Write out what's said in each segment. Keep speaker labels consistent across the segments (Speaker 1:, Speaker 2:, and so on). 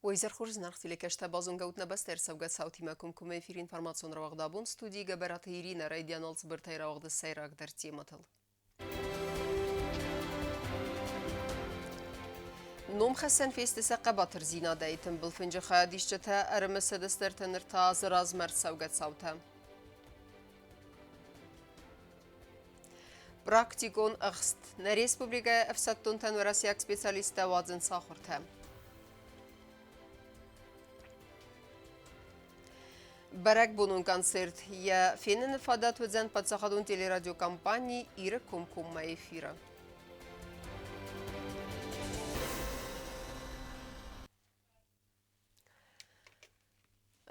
Speaker 1: Уый зӕрхур зынаргъ телекӕстӕ базонгӕ ут нӕ бӕстӕ ӕрцӕугӕ цаутимӕ комкоммӕ эфиры информацион рауагъд абон студийы Гӕбӕраты Иринӕ райдианыл цыбыртӕй рауагъды сӕйрагдӕр темӕтыл. Номхӕссӕн фесты сӕ хъӕбатырдзинадӕй тымбыл фынджы хайадисджытӕ ӕрымысыдысты 33 азы размӕ ӕрцӕугӕ цаутӕ. Практикон ӕхст. Нӕ республикӕйы ӕфсӕддонтӕн уӕрӕсейаг специалисттӕ уадзынц ахуыртӕ. Бӕрӕгбонон концерт йӕ феныны фадат уыдзӕн паддзахадон телерадиокомпани Иры комкоммӕ эфиры.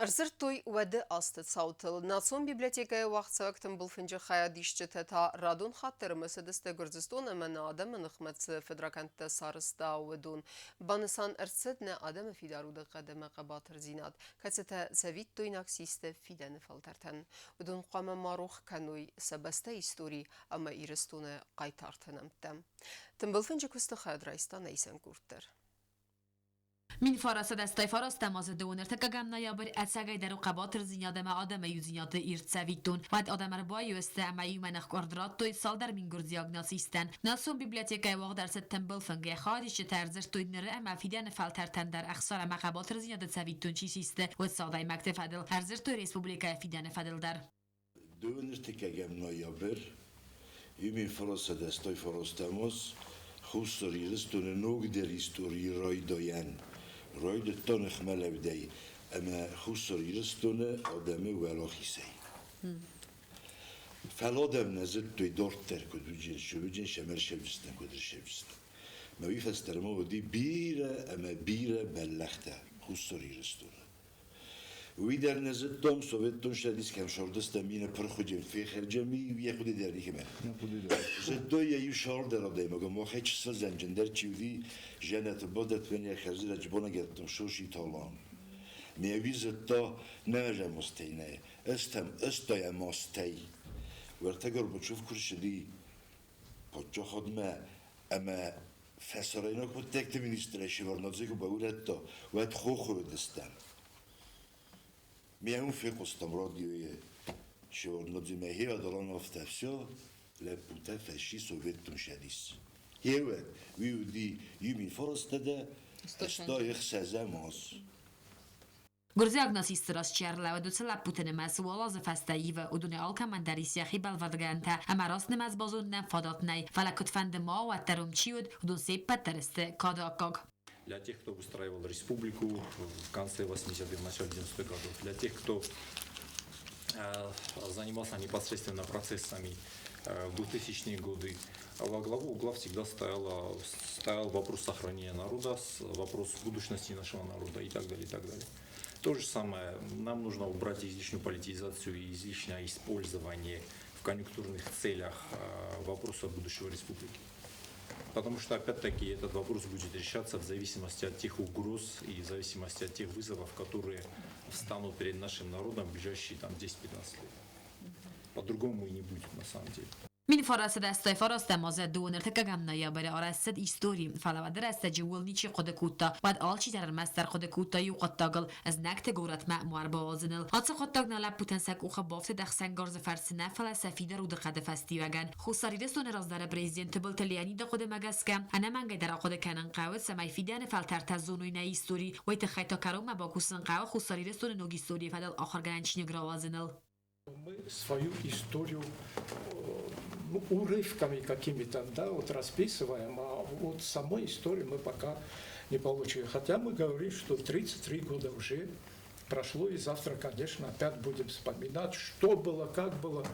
Speaker 1: Ӕрдзырдтой уӕды азты цаутыл. Национ библиотекӕйы уагъдцӕуӕг тымбыл фынджы хайадисджытӕ та радон хатт ӕрымысыдысты Гуырдзыстон ӕмӕ нӕ адӕмы ныхмӕ цы фыдракӕндтӕ сарӕзта, уыдон. Банысан ӕрцыд нӕ адӕмы фидар удыхъӕд ӕмӕ хъӕбатырдзинад, кӕцытӕ цӕвиттойнаг систы фидӕны фӕлтӕртӕн. Уыдон хъуамӕ ма рох кӕной сӕ бӕстӕйы истори ӕмӕ Ирыстоны хъайтарты нӕмттӕ. Тымбыл фынджы куысты хайад райста нӕ исӕн къорд дӕр.
Speaker 2: 1989 азы 23 ноябрь ӕцӕгӕйдӕр у хъӕбатырдзинад ӕмӕ адӕмы иудзинады ирд цӕвиттон. Уӕд адӕм ӕрбаиу сты ӕмӕ иумӕ ныхкъуырд радтой цалдӕр мин гуырдзиаг нацистӕн. Национ библиотекӕйы уагъд ӕрцыд тымбыл фынг, йӕ хайадисджытӕ ӕрдзырдтой ныры ӕмӕ фидӕны фӕлтӕртӕн дӕр ӕхсар ӕмӕ хъӕбатырдзинады цӕвиттон чи систы, уыцы адӕймӕгты фӕдыл. Ӕрдзырдтой республикӕйы фидӕны фӕдыл дӕр.
Speaker 3: 23 ноябрь 1989 аз Хуссар Ирыстоны ногдӕр историйы райдайӕн райдыдта ныхмӕлӕудӕй ӕмӕ Хуссар Ирыстоны адӕмы уӕлахизӕй. Фӕлӕ адӕм нӕ зыдтой дарддӕр куыд уыджын, цы уыджын, сӕмӕ рсӕвдзыстӕм, куыд рсӕвдзыстӕм. Мӕ уый фӕстӕ ма уыди бирӕ ӕмӕ бирӕ бӕллӕхтӕ Хуссар Ирыстоны. Уый дӕр нӕ зыдтам, Советон Цӕдис кӕм сордыстӕм, иннӕ пырхуыджын фехӕлджӕм, йӕ хъуыды дӕр никӕмӕ. Зыдтой йӕ иу сордӕр адӕймаг, махӕй чысыл зӕнджындӕр чи уыди, жӕнӕты бадӕтвӕн йӕ хӕрзирӕджы бонӕгӕттӕм соси талан. Ме уый зыдта, нӕ зӕмостӕй нӕ, ӕстӕм, ӕстайӕм азтӕй. Уӕртӕ Горбачев куы рцыди паддзахадмӕ ӕмӕ фӕсарӕйнаг хъуыддӕгты министрӕй Шеварднадзе куы баурӕдта, уӕд хохы уыдыстӕм. Ме уым фехъуыстам радиойы Шеварднадземӕ хиадалан афтӕ все, лӕппутӕ фӕсси Советтон Цӕдис. Гъеуӕд уый уыди иу мин фарастадӕ, 86-ӕм аз.
Speaker 2: Гуырдзиаг нацистты раз чи ӕрлӕууыд, уыцы лӕппуты нымӕц уал азы фӕстӕ ивы, уыдонӕй алкӕмӕн дӕр ис йӕхи бӕлвырдгӕнӕнтӕ ӕмӕ раст нымӕц базонынӕн фадат нӕй, фӕлӕ куыдфӕнды ма уӕддӕр уым чи уыд, уыдон се ппӕт дӕр сты кады аккаг.
Speaker 4: Для тех, кто выстраивал республику в конце 80-х, начале 90-х годов, для тех, кто занимался непосредственно процессами в 2000-е годы, во главу угла всегда стоял вопрос сохранения народа, вопрос будущности нашего народа и так далее, и так далее. То же самое, нам нужно убрать излишнюю политизацию и излишнее использование в конъюнктурных целях вопроса будущего республики. Потому что, опять-таки, этот вопрос будет решаться в зависимости от тех угроз и в зависимости от тех вызовов, которые встанут перед нашим народом в ближайшие там, 10-15 лет. По-другому и не будет на самом деле.
Speaker 2: 1989 азы 23 ноябры арӕзт цыд истори, фӕлӕ уӕды рӕстӕджы ууыл ничи хъуыды кодта. Уӕд алчидӕр ӕрмӕстдӕр хъуыды кодта иу хъуыддагыл, знӕгты горӕтмӕ ма ӕрбауадзыныл. Ацы хъуыддаг нӕ лӕппутӕн сӕ къухы бафтыд ӕхсӕнгарзы фӕрцы нӕ, фӕлӕ сӕ фидар удыхъӕды фӕстиуӕгӕн. Хуссар Ирыстоны раздӕры президент Тыбылты Леониды хъуыдымӕ гӕсгӕ, ӕнӕмӕнгӕй дӕр ахъуыды кӕнын хъӕуы, цӕмӕй фидӕны фӕлтӕртӕ зоной нӕ истори, уый тыххӕй та кӕронмӕ бакусын хъӕуы Хуссар Ирыстоны ног историйы фӕдыл ахуыргӕнӕн чиныг рауадзыныл.
Speaker 5: Мы свою историю ну, урывками какими-то, да, вот расписываем, а вот самой истории мы пока не получили. Хотя мы говорим, что 33 года уже прошло, и завтра, конечно, опять будем вспоминать, что было, как было.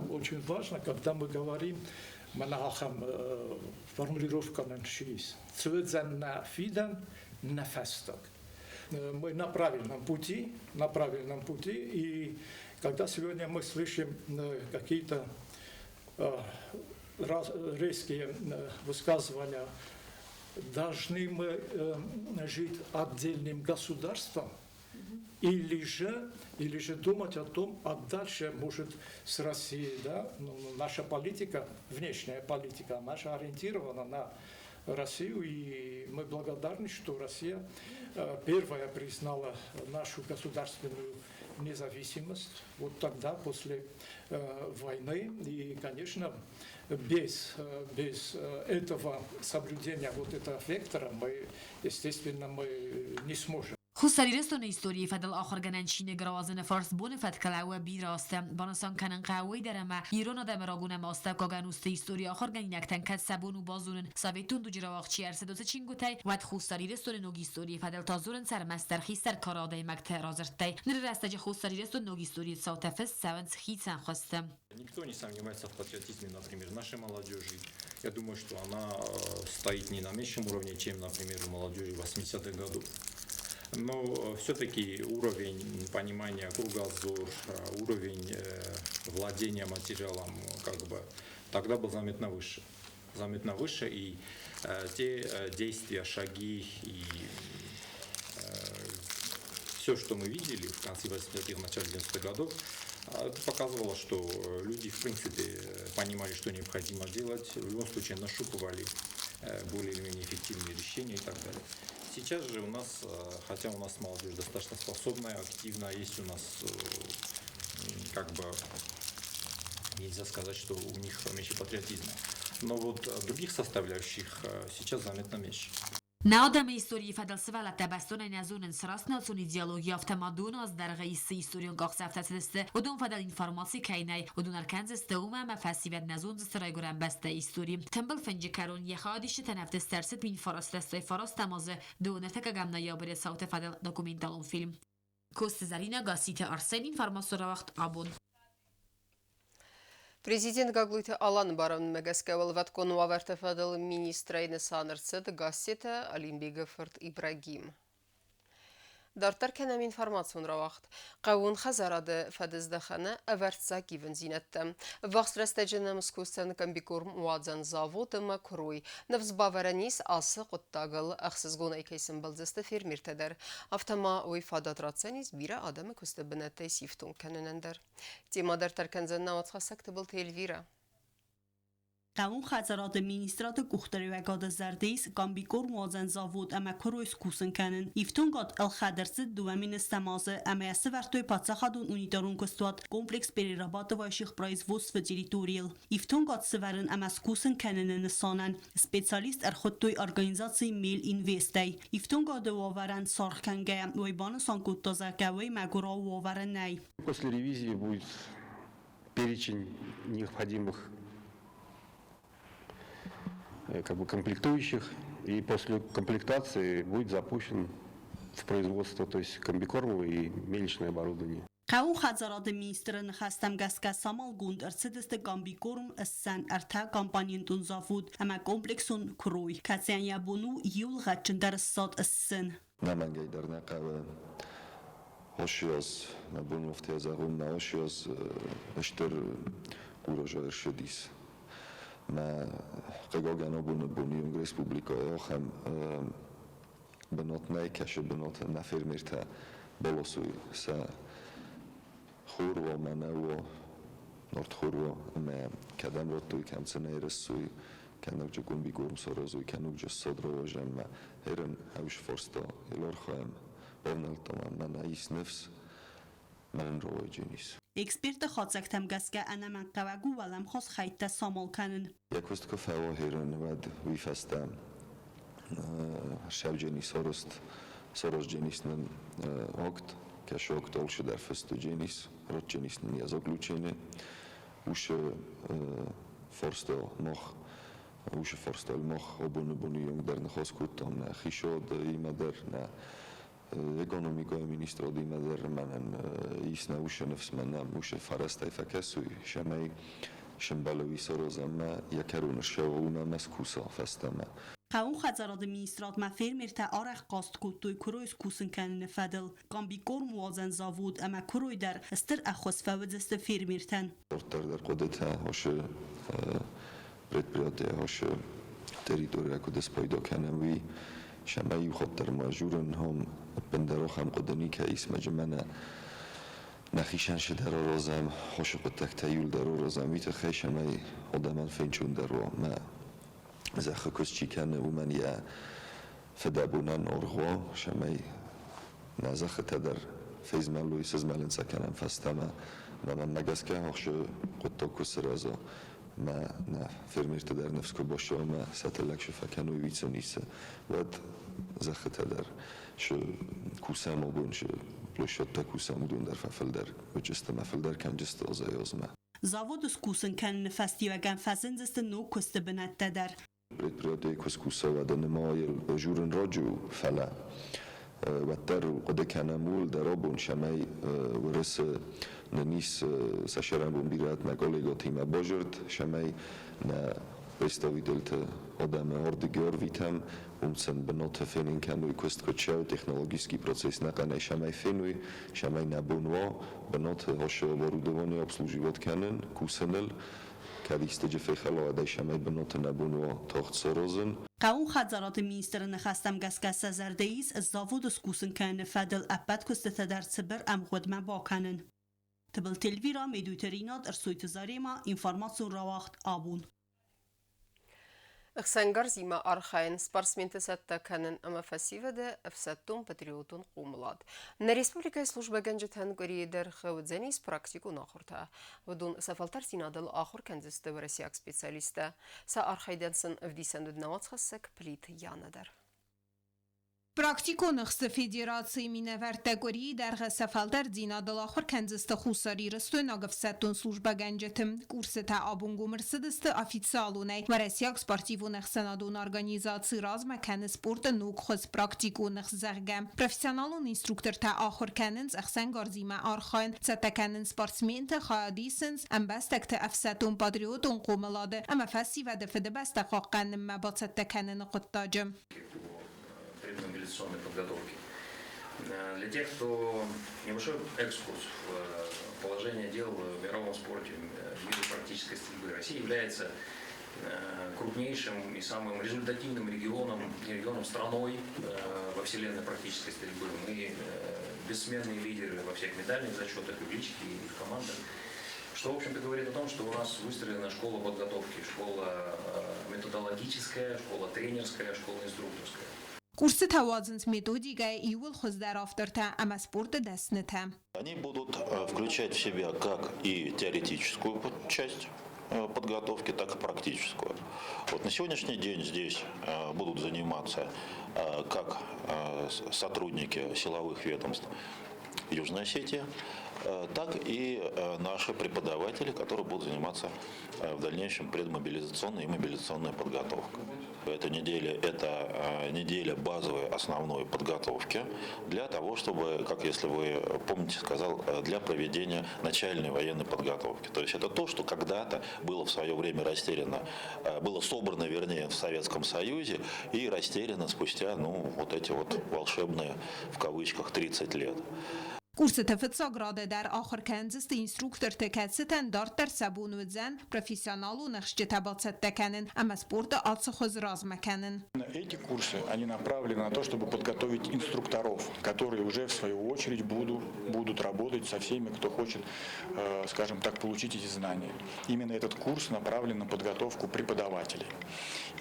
Speaker 5: Очень важно, когда мы говорим монахам формулировка наншис. Цведзен фиден нефесток. Мы на правильном пути, на правильном пути, и когда сегодня мы слышим какие-то резкие высказывания, должны мы жить отдельным государством, или же думать о том, а дальше, может, с Россией, да, ну, наша политика, внешняя политика, наша ориентирована на Россию, и мы благодарны, что Россия первая признала нашу государственную независимость вот тогда, после войны. И, конечно, без этого соблюдения вот этого вектора мы, естественно, мы не сможем.
Speaker 2: Хуссар Ирыстоны историйы фӕдыл ахуыргӕнӕн чиныг рауадзыны фарст боны фӕткыл ӕуы бирӕ азты. Банысан кӕнын хъӕуы уый дӕр, ӕмӕ ирон адӕмы рагон ӕмӕ астӕуккаг ӕнусты историйы ахуыргӕнинӕгтӕн кӕд сӕ бон у базонын, советон дуджы рауагъд чи ӕрцыд, уыцы чингуытӕй, уӕд Хуссар Ирыстоны ног историйы фӕдыл та дзурынц ӕрмӕстдӕр хистӕр кары адӕймӕгты радзырдтӕй. Ныры рӕстӕджы Хуссар Ирыстоны ног историйы цаутӕ фыст цӕуынц хицӕн хуызты.
Speaker 4: Никто не сомневается в патриотизме, например, нашей молодежи. Я думаю, что она стоит не на меньшем уровне, чем, например, у молодежи 80-х годов. Но все-таки уровень понимания, кругозор, уровень владения материалом как бы тогда был заметно выше. Заметно выше, и те действия, шаги и все, что мы видели в конце 80-х, начале 90-х годов, это показывало, что люди, в принципе, понимали, что необходимо делать, в любом случае нащупывали более или менее эффективные решения и так далее. Сейчас же у нас, хотя у нас молодежь достаточно способная, активная, есть у нас, как бы, нельзя сказать, что у них меньше патриотизма. Но вот других составляющих сейчас заметно меньше.
Speaker 2: Нӕ адӕмы историйы фӕдыл сывӕллӕттӕ бӕстонӕй нӕ зонынц раст национ идеологи, афтӕ ма дыууын азы дӕргъы цы историон къахдзӕфтӕ цыдысты, уыдон фӕдыл информаци кӕй нӕй, уыдон ӕркӕндзысты уымӕ, ӕмӕ фӕсивӕд нӕ зондзысты райгуырӕн бӕстӕйы истори. Тымбыл фынджы кӕрон йӕ хайадисджытӕн ӕвдыст ӕрцыд 1989 азы 23 ноябры цауты фӕдыл документалон фильм. Коцты Зӕринӕ, Гасситы Арсен, информацион рауагъд «Абон».
Speaker 1: Президент Гаглойты Аланы барамындмӕ гӕсгӕ уӕлвӕткон уавӕрты фӕдыл министрӕй нысан ӕрцыд Гассеты Алимбегы фырт Ибрагим. Дарддӕр кӕнӕм информацион рауагъд. Хъӕууон хӕдзарады фӕдыздӕхӕны ӕвӕрццаг ивындзинӕдтӕ. Ӕввахс рӕстӕджы нӕм скусдзӕн комбикорм уадзӕн завод ӕмӕ куырой. Ныфс бавӕрӕн ис, ацы хъуыддагыл ӕхсызгонӕй кӕй сӕмбӕлдзысты фермертӕ дӕр. Афтӕ ма уый фадат ратдзӕнис бирӕ адӕмы куысты бынӕттӕй сифтонг кӕнынӕн дӕр. Темӕ дарддӕр кӕндзӕн нӕ уацхӕссӕг Тыбылты Эльвирӕ.
Speaker 6: Хъӕууон хӕдзарады министрады къухдариуӕгады зӕрды ис комбикорм уадзӕн завод ӕмӕ куырой скусын кӕнын. Ифтонгад ӕлхӕд ӕрцыд 2010 азы ӕмӕ йӕ сӕвӕрдтой паддзахадон унитарон куыстуат «Комплекс перерабатывающих производств» территорийыл. Ифтонгад сӕвӕрын ӕмӕ скусын кӕныны нысанӕн специалист ӕрхуыдтой организаци «Мель-Инвест-ӕй». Ифтонгады уавӕрӕн саргъ кӕнгӕйӕ, уый банысан кодта, зӕгъгӕ, уый мӕгуырау уавӕры нӕй.
Speaker 7: После ревизии будет перечень необходимых как бы комплектующих, и после комплектации будет запущен в производство, то есть комбикормовое и мельничное оборудование.
Speaker 6: Хъӕууон хӕдзарады министры ныхӕстӕм гӕсгӕ самалгонд ӕрцыдысты комбикорм ссӕн ӕртӕ компонентон завод ӕмӕ комплексон куырой, кӕцыйӕн йӕ бон у иууыл гъӕдджындӕр ссад ссын.
Speaker 8: Нӕмӕнгӕй дӕр нӕ хъӕуы ошиоз, нӕ бон афтӕ зӕгъун, нӕ ошиоз стыр урожай ӕрцыдис. Мӕ хъыгагӕн абоны бон иунг республикӕйы ахӕм бынат нӕй, кӕсы бынат нӕ фермертӕ баласой сӕ хор уа, мӕнӕу уа, нартхор уа ӕмӕ кӕдӕм радтой, кӕм цы нӕ ӕрӕссой, кӕнӕгджы комбикорм саразой, кӕнӕгджы ссад рауазӕм мӕ хӕрын ӕвз фарста архайӕм, бавнӕлдтам ӕмӕ нӕ ис ныфс, мӕнӕн рауайджын ис.
Speaker 6: Экспертты хатдзӕгтӕм гӕсгӕ ӕнӕмӕнгхъӕуӕг у уӕлӕмхас хӕйттӕ самал кӕнын.
Speaker 8: Йӕ куыст куы фӕуа хӕрын, уӕд уый фӕстӕ сӕвджени сарӕзт сараздженис нын акт, кӕсы акт алчидӕр фыст уыдженис, ратдженис нын йӕ заключение. Уыцы фарста мах уыцы фарстайыл мах абоны боны онг дӕр ныхас кодтам нӕ хицауадимӕ дӕр, нӕ экономикӕйы министрадимӕ дӕр мӕнӕн ис нӕ уыцы ныфс, мӕнӕ уыцы фӕрӕзтӕй фӕкӕсуй, цӕмӕй сӕмбӕлой саразӕм йӕ кӕрон ссӕуа, уымӕ ӕмӕ скуса фӕстӕмӕ.
Speaker 6: Хъӕууон хӕдзарады министрадмӕ фермертӕ арӕх хъаст кодтой куырой скусын кӕныны фӕдыл. Комбикорм уадзӕн завод ӕмӕ куырой дӕр стыр ӕххуыс фӕуыдзысты фермертӕн.
Speaker 8: Дарддӕр дӕр хъуыдытӕ уыцы предприятие уыцы территорийӕ куыд спайда кӕнӕм, уый цӕмӕй иу хатт дӕр ма журын хом ӕппындӕр ахӕм хъуыды никӕй ис мӕ мӕнӕ нӕхицӕн цыдӕр аразӕм, хосы хъуыддӕгтӕ иуылдӕр аразӕм, уый тыххӕй цӕмӕй адӕмӕн фенцондӕр уа мӕ. Зӕххы куыст чи кӕны, уымӕн йӕ фыдӕбонӕн аргъ уа, цӕмӕй нӕ зӕххытӕ дӕр фезмӕлой, сызмӕлын сӕ кӕнӕм фӕстӕмӕ. Ӕмӕ мӕнмӕ гӕсгӕ ахсы хъуыддаг куы сырӕза, мӕ нӕ фермертӕ дӕр ныфс куы бассой ӕмӕ сӕ тыллӕг цы фӕкӕной, уый сын исы, уӕд зӕххытӕ дӕр цы кусӕм абон, цы площадтӕ кусӕм, уыдон дӕр фӕфылдӕр уыдзысты ӕмӕ фылдӕр кӕнджысты азӕй-азмӕ.
Speaker 6: Заводы скусын кӕныны фӕстиуӕгӕн фӕзындзысты ног куысты бынӕттӕ дӕр.
Speaker 8: Предприятийы куы скуса, уӕд нымайыл журын раджы у, фӕлӕ уӕддӕр хъуыды кӕнӕм ууыл дӕр абон, цӕмӕй Уырысы нын ис сӕ сӕрӕнбон бирӕ нӕ коллегӕтимӕ базырд, цӕмӕй нӕ представительты адӕмы ардыгӕй ӕрвитӕм, уым сын бынаты фенын кӕной, куыст куыд цӕуы, технологический процесс нӕхъӕнӕй цӕмӕй феной, цӕмӕй нӕ бон уа бынаты ацы оборудование обслуживать кӕнын, кусыныл, кӕд истыджы фехӕла, цӕмӕй бынаты нӕ бон уа тагъд саразын.
Speaker 6: Хъӕууон хӕдзарады министры ныхӕстӕм гӕсгӕ сӕ зӕрдӕ ис заводы скусын кӕныны фӕдыл ӕппӕт куыстытӕ дӕр цыбыр ӕмгъуыдмӕ бакӕнын. Тыбылты Эльвира, Медуйты Ринат, Ӕрсойты Зарема, информацион рауагъд «Абон».
Speaker 1: Ӕхсӕнгарзимӕ архайын, спортсменты цӕттӕ кӕнын ӕмӕ фӕсивӕды ӕфсӕддон-патриотон хъомылад. Нӕ республикӕйы службӕгӕнджытӕн къуырийы дӕргъы уыдзӕнис практикон ахуыртӕ. Уыдон сӕ фӕлтӕрддзинадыл ахуыр кӕндзысты уӕрӕсейаг специалисттӕ. Сӕ архайдӕн сын ӕвдисӕн уыд нӕ уацхӕссӕг Плиты Янӕ дӕр.
Speaker 9: Практикон ӕхсты федерацийы минӕвӕрттӕ къуырийы дӕргъы сӕ фӕлтӕрддзинадыл ахуыр кӕндзысты хуссарирыстойнаг ӕфсӕддон службӕгӕнджыты. Курсытӕ абонгом ӕрцыдысты официалонӕй. Уӕрӕсейаг спортивон ӕхсӕнадон организаци размӕ кӕны спорты ног хуыз практикон ӕхст, зӕгъгӕ. Профессионалон инструктортӕ ахуыр кӕнынц ӕхсӕнгарзимӕ архайын, цӕттӕ кӕнынц спортсменты, хайад исынц ӕмбӕстӕгты ӕфсӕддон-патриотон хъомылады ӕмӕ фӕсивӕды фыдыбӕстӕ хъахъхъӕнынмӕ бацӕттӕ кӕныны хъуыддаджы.
Speaker 10: Предмобилизационной подготовки. Для тех, кто небольшой экскурс в положение дел в мировом спорте, в мире практической стрельбы. Россия является крупнейшим и самым результативным регионом, регионом страной во вселенной практической стрельбы. Мы бессменные лидеры во всех медальных зачетах, и в личке, и в командах. Что, в общем-то, говорит о том, что у нас выстроена школа подготовки, школа методологическая, школа тренерская, школа инструкторская.
Speaker 9: Курсытӕ уадзынц методикӕйы иууыл хуыздӕр автортӕ ӕмӕ спорты дӕснытӕ.
Speaker 11: Они будут включать в себя как и теоретическую часть подготовки, так и практическую. Вот на сегодняшний день здесь будут заниматься как сотрудники силовых ведомств Южной Осетии, так и наши преподаватели, которые будут заниматься в дальнейшем предмобилизационной и мобилизационной подготовкой. Эта неделя – это неделя базовой основной подготовки для того, чтобы, как если вы помните, сказал, для проведения начальной военной подготовки. То есть это то, что когда-то было в свое время растеряно, было собрано, вернее, в Советском Союзе и растеряно спустя, ну, вот эти вот волшебные, в кавычках, 30 лет.
Speaker 9: Курсыты фыццаг рады дӕр ахуыр кӕндзысты инструкторты, кӕцытӕн дарддӕр сӕ бон уыдзӕн профессионалон ӕхсджытӕ бацӕттӕ кӕнын ӕмӕ спорты ацы хуыз размӕ кӕнын.
Speaker 12: Эти курсы, они направлены на то, чтобы подготовить инструкторов, которые уже в свою очередь будут работать со всеми, кто хочет, скажем так, получить эти знания. Именно этот курс направлен на подготовку преподавателей.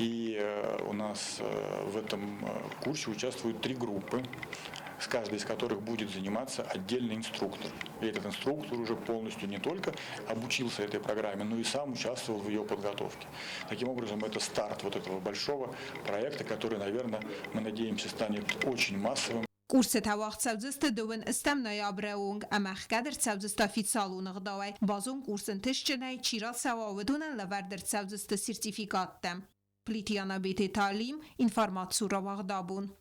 Speaker 12: И у нас в этом курсе участвуют три группы, с каждой из которых будет заниматься отдельный инструктор. И этот инструктор уже полностью не только обучился этой программе, но и сам участвовал в ее подготовке. Таким образом, это старт вот этого большого проекта, который, наверное, мы надеемся, станет очень массовым.
Speaker 9: Курсытӕ уагъд цӕудзысты дыууын ӕстӕм ноябры онг ӕмӕ ӕхгӕд ӕрцӕудзысты официалон ӕгъдауӕй. Базон курс ӕнтыстджынӕй чи рацӕуа, уыдонӕн лӕвӕрд ӕрцӕудзысты сертификаттӕ. Плиты Янабеты Талим, информаци рауагъд абон.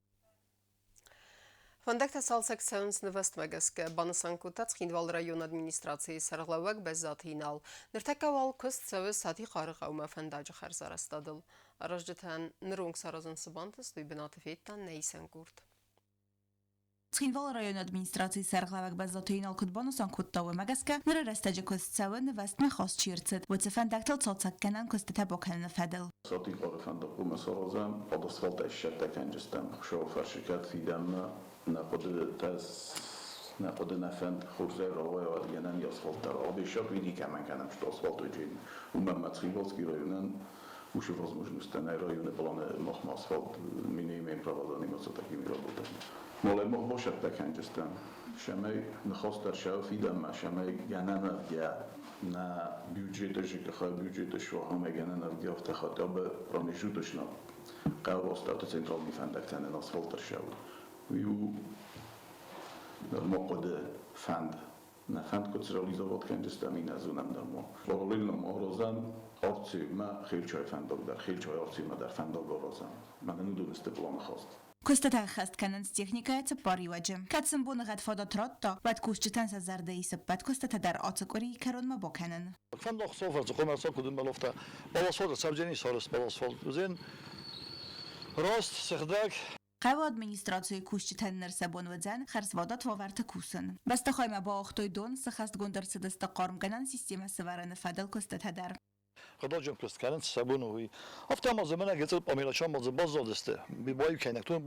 Speaker 1: Фӕндӕгтӕ цалцӕг цӕуынц нывӕзтмӕ гӕсгӕ, банысан кодта Цхинвалы районы администрацийы сӕргълӕууӕг Бӕззаты Инал. Ныртӕккӕ уал куыст цӕуы Сатихъары хъӕумӕ фӕндаджы хӕрзарӕзтадыл. Аразджытӕн ныронг саразын цы бантыст, уый бынаты федта нӕ исӕн къорд.
Speaker 13: Цхинвалы районы администрацийы сӕргълӕууӕг Бӕззаты Инал куыд банысан кодта, уымӕ гӕсгӕ ныры рӕстӕджы куыст цӕуы нывӕзтмӕ хаст чи ӕрцыд, уыцы фӕндӕгтыл цалцӕггӕнӕн куыстытӕ бакӕныны фӕдыл.
Speaker 14: Сатихъары фӕндаг хъуамӕ саразӕм, асфальт ӕссӕттӕ кӕнджыстӕм. Хуыцауы фӕрцы кӕд фидӕнмӕ нӕ хъуыдытӕ нӕ хъуыды нӕ фӕнд хорзӕй рауайа, гӕнӕн асфальт дӕр абесат уый никӕмӕн кӕнӕм, что асфальт уымӕн ӕмӕ Цхинвалский районӕн Уыцы возможностьтӕ нӕ районы планы махмӕ асфальт мы не имеем права заниматься такими работами. Мале мах бацӕттӕ кӕнджыстӕм, цӕмӕй ныхас дӕр сӕ фидӕнмӕ, цӕмӕй гӕнӕн ӕвгӕ нӕ бюджеты ЖКХ бюджеты суа ӕмӕ гӕнӕн ӕвгӕ афтӕ хотя бы промежуточно хъӕуы астӕуты централон фӕндӕгтӕ нын асфальт ӕрцӕуы. Уый у нырма хъуыды фӕнд. Нӕ фӕнд куыд среализовать кӕнджыстӕм, нӕ зонӕм нырма. Параллельно ма аразӕм акцимӕ Хелчайы фӕндаг дӕр, Хелчайы акцимӕ дӕр фӕндаг аразӕм. Мӕнӕн уыдон сты планы хаст.
Speaker 13: Куыстытӕ ӕххӕст кӕнынц техникӕйы цыппар иуӕджы. Кӕд сын боныгъӕд фадат радта, уӕд кусджытӕн сӕ зӕрдӕ ис ӕппӕт куыстытӕ дӕр ацы къуырийы кӕронмӕ бакӕнын.
Speaker 15: Фӕндаг хуыцау хъуымӕ куыд ӕмбӕлофтӕ баласфалт цӕвджени сарӕзт баласфалт уыдзӕн раст, сыгъдӕг.
Speaker 13: Хъӕуы администрацийы кусджытӕн ныр сӕ бон уыдзӕн хӕрзвадат уавӕрты кусын. Бӕстыхаймӕ бауагътой дон, цы хӕстгонд ӕрцыдысты хъармгӕнӕн системӕ сӕвӕрыны фӕдыл куыстытӕ дӕр.
Speaker 15: Хъуыддаджы куыст кӕнынц сӕ бон у, уый. Афтӕ ма дзы мӕнӕ гыццыл пъамелачан ма дзы баззадысты. Баиу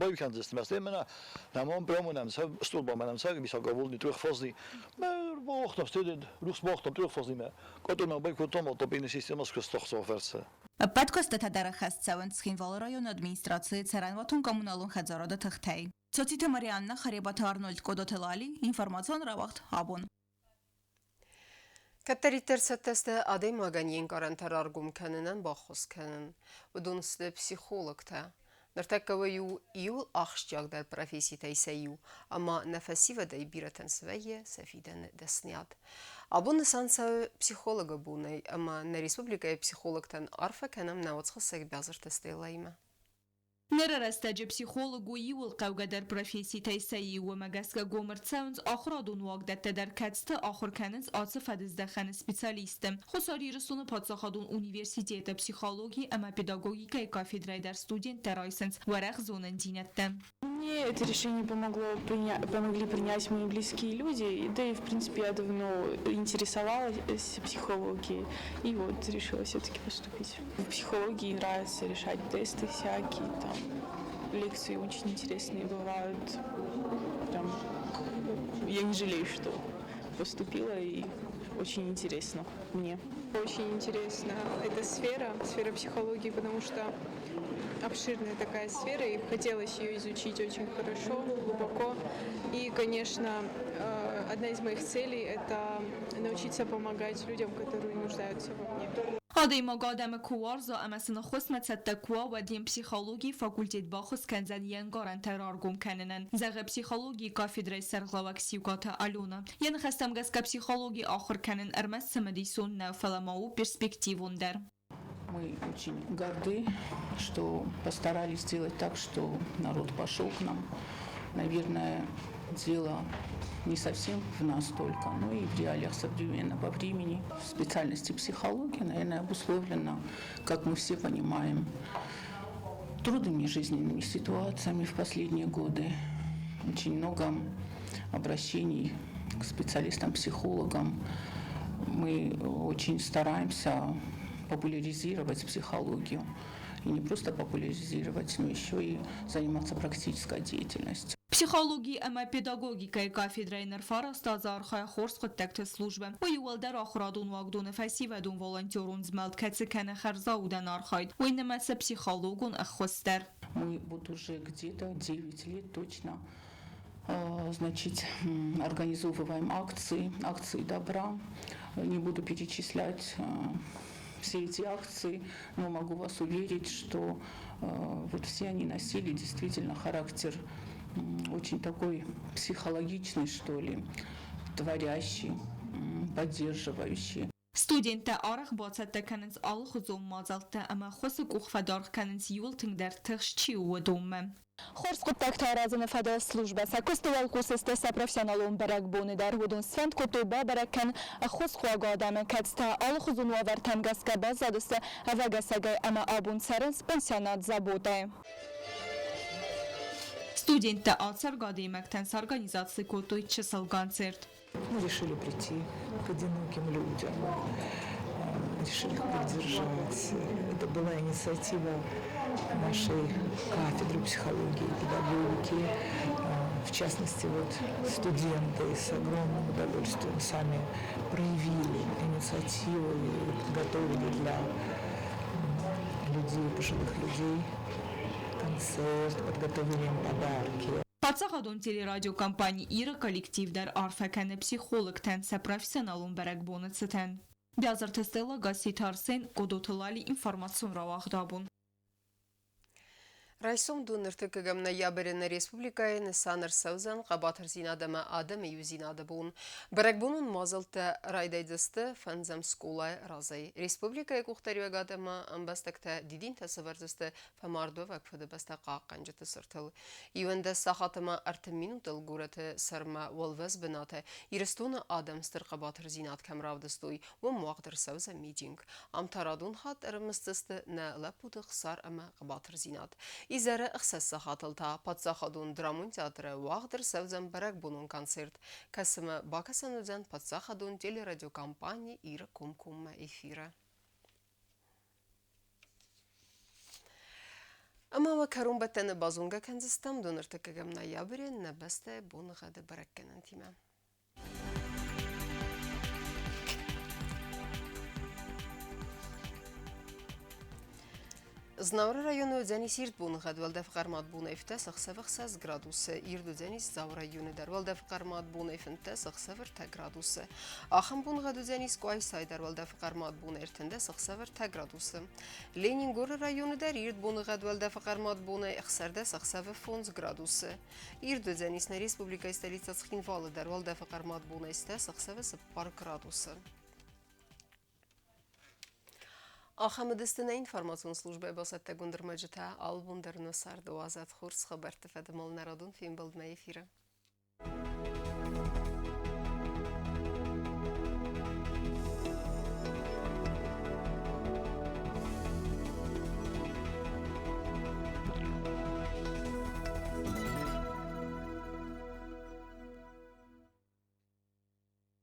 Speaker 15: баиу кӕндзысты мӕ мӕнӕ нӕмон прямо нӕм сӕ стъолба мӕнӕм сӕ високовол не трехфазный. Мӕ бауагътам стеде рухс бауагътам трехфазный Къотъомӕ байкодтам отопийный система скуыстахсо фӕрцы.
Speaker 13: Ӕппӕт куыстытӕ дӕр ӕххӕст цӕуынц Цхинвалы районы администрацийы цӕрӕнуатон-коммуналон хӕдзарады тыхтӕй. Цоциты Марианна, Харебаты Арнольд, Къодоты Лали, информацион рауагъд абон.
Speaker 1: Кӕддӕриддӕр цӕттӕ сты адӕймагӕн йе нкъарӕнтӕ раргом кӕнынӕн баххуыс кӕнын. Уыдон сты психологтӕ. Ныртӕккӕ уый у иуыл ахсджиагдӕр професситӕй сӕ иу, ӕмӕ нӕ фӕсивӕдӕй бирӕтӕн свӕййы сӕ фидӕны дӕсныйад. Абон нысан цӕуы психологы бонӕй ӕмӕ нӕ республикӕйы психологтӕн арфӕ кӕнӕм нӕ уацхӕссӕг Бязырты Стеллаимӕ.
Speaker 9: Ныры рӕстӕджы психолог у иууыл хъӕугӕдӕр професситӕй сӕ иу, уымӕ гӕсгӕ гом ӕрцӕуынц ахуырадон уагдӕттӕ дӕр, кӕцыты ахуыр кӕнынц ацы фӕдыздӕхӕны специалистты. Хуссар Ирыстоны паддзахадон университеты психологи ӕмӕ педагогикӕйы кафедрӕйы дӕр студенттӕ райсынц уӕрӕх зонындзинӕдтӕ.
Speaker 16: Мне это решение помогли принять мои близкие люди, да и, в принципе, я давно интересовалась психологией, и вот решила все-таки поступить. В психологии нравится решать тесты всякие, там лекции очень интересные бывают. Прям я не жалею, что поступила, и очень интересно мне.
Speaker 17: Очень интересна эта сфера, сфера психологии, потому что обширная такая сфера, и хотелось ее изучить очень хорошо, глубоко. И, конечно, одна из моих целей – это научиться помогать людям, которые нуждаются во мне.
Speaker 9: Адӕймаг адӕмы куы уарза ӕмӕ сын ӕххуысмӕ цӕттӕ куы уа, уӕд йын психологийы факультет баххуыс кӕндзӕн йе нгарӕнтӕ раргом кӕнынӕн, зӕгъы психологийы кафедрӕйы сӕргълӕууӕг Сиукъаты Алена. Йӕ ныхӕстӕм гӕсгӕ психологи ахуыр кӕнын ӕрмӕст цымыдисон нӕу, фӕлӕ ма у перспективон дӕр.
Speaker 18: Мы очень горды, что постарались сделать так, что народ пошел к нам. Наверное, дело не совсем в нас только, но и в реалиях современного времени. В специальности психология, наверное, обусловлена, как мы все понимаем, трудными жизненными ситуациями в последние годы. Очень много обращений к специалистам, психологам. Мы очень стараемся популяризировать психологию. И не просто популяризировать, но еще и заниматься практической деятельностью.
Speaker 9: Психологи ӕмӕ педагогикӕйы кафедрӕйы ныр фараст азы архайы хорз хъуыддӕгты службӕ. Уый уӕлдӕр ахуырадон уагдоны фӕсивӕдон волонтерон змӕлд, кӕцы кӕны хӕрзаудӕн архайд, уый нымӕцы психологон ӕххуыс дӕр.
Speaker 18: Мы вот уже где-то 9 лет точно значит, организовываем акции, акции добра. Не буду перечислять все эти акции, но могу вас уверить, что вот все они носили действительно характер очень такой психологичный, что ли, творящий, поддерживающий.
Speaker 9: Студенттӕ арӕх бацӕттӕ кӕнынц алыхуызон мадзӕлттӕ ӕмӕ ӕххуысы къух фӕдаргъ кӕнынц иууыл тынгдӕр тыхст чи у, уыдонмӕ.
Speaker 19: Хорз хъуыддӕгтӕ аразыны фӕдыл службӕ сӕ куысты уӕлхъус сты сӕ профессионалон бӕрӕгбоны дӕр. Уыдон сфӕнд кодтой бабӕрӕг кӕнын ӕххуысхъуаг адӕмы, кӕцытӕ алыхуызон уавӕртӕм гӕсгӕ баззадысты ӕвӕгӕсӕгӕй ӕмӕ абон цӕрынц пансионат Забота-йы.
Speaker 9: Студенттӕ ацӕргӕ адӕймӕгтӕн сорганизаци кодтой чысыл концерт.
Speaker 20: Мы решили прийти к одиноким людям, решили их поддержать. Это была инициатива нашей кафедры психологии и педагогики. В частности, вот студенты с огромным удовольствием сами проявили инициативу и подготовили для людей людей, пожилых людей, концерт, подготовили им подарки.
Speaker 16: Паддзахадон телерадиокомпани Ир-ы коллектив дӕр арфӕ кӕны психологтӕн сӕ профессионалон бӕрӕгбоны цытӕн. Биазырты Стелла, Гасситы Арсен, Къодоты Лали, информацион рауагъд абон.
Speaker 1: Райсом дун ӕртыккӕгӕм ноябры нӕ республикӕйы нысан ӕрцӕудзӕн хъӕбатырдзинад ӕмӕ адӕмы иудзинады бон. Бӕрӕгбонон мадзӕлттӕ райдайдзысты фӕндзӕм скъолайы разӕй. Республикӕйы къухдариуӕгад ӕмӕ ӕмбӕстӕгтӕ дидинтӕ сӕвӕрдзысты фӕмардуӕвӕг фыдыбӕстӕ хъахъхъӕнджыты цыртыл. 11 сахат ӕмӕ 30 минутыл горӕты сӕрмӕ уӕлвӕз бынаты Ирыстоны адӕм стыр хъӕбатырдзинад кӕм равдыстой, уым уагъд ӕрцӕудзӕн митинг. Ам та радон хатт ӕрымысдзысты нӕ лӕппуты хсар ӕмӕ хъӕбатырдзинад. Изӕры 6 сахатыл та паддзахадон драмон театры уагъд ӕрцӕудзӕн бӕрӕгбонон концерт, кӕцымӕ бакӕсӕн уыдзӕн паддзахадон телерадиокомпани Иры комкоммӕ эфиры. Ӕмӕ уӕ кӕронбӕттӕны базонгӕ кӕндзыстӕм донӕртыккӕгӕм ноябры нӕ бӕстӕйы боныгъӕды бӕрӕггӕнӕнтимӕ. Знауыры районы уыдзӕнис ирд боныгъӕд, уӕлдӕф хъӕрмад бонӕй 15 ӕхсӕвы 6 градусы. Ирд уыдзӕнис Дзауы районы дӕр, уӕлдӕф хъӕрмад бонӕй 15 ӕхсӕвы 3 градусы. Ахӕм боныгъӕд уыдзӕнис Къуайсайы дӕр, уӕлдӕф хъӕрмад бонӕй 13 ӕхсӕвы 3 градусы. Ленингоры районы дӕр ирд боныгъӕд, уӕлдӕф хъӕрмад бонӕй 16 ӕхсӕвы 5 градусы. Ирд уыдзӕнис нӕ республикӕйы столицӕ Цхинвалы дӕр, уӕлдӕфы хъӕрмад бонӕй 6 ӕхсӕвы 4 градусы. Ахӕм уыдысты нӕ информацион службӕйы бацӕттӕгонд ӕрмӕджытӕ. Алы бон дӕр нӕ царды уадзӕд хорз хабӕртты фӕдыл нӕ радон фембӕлдмӕ эфиры.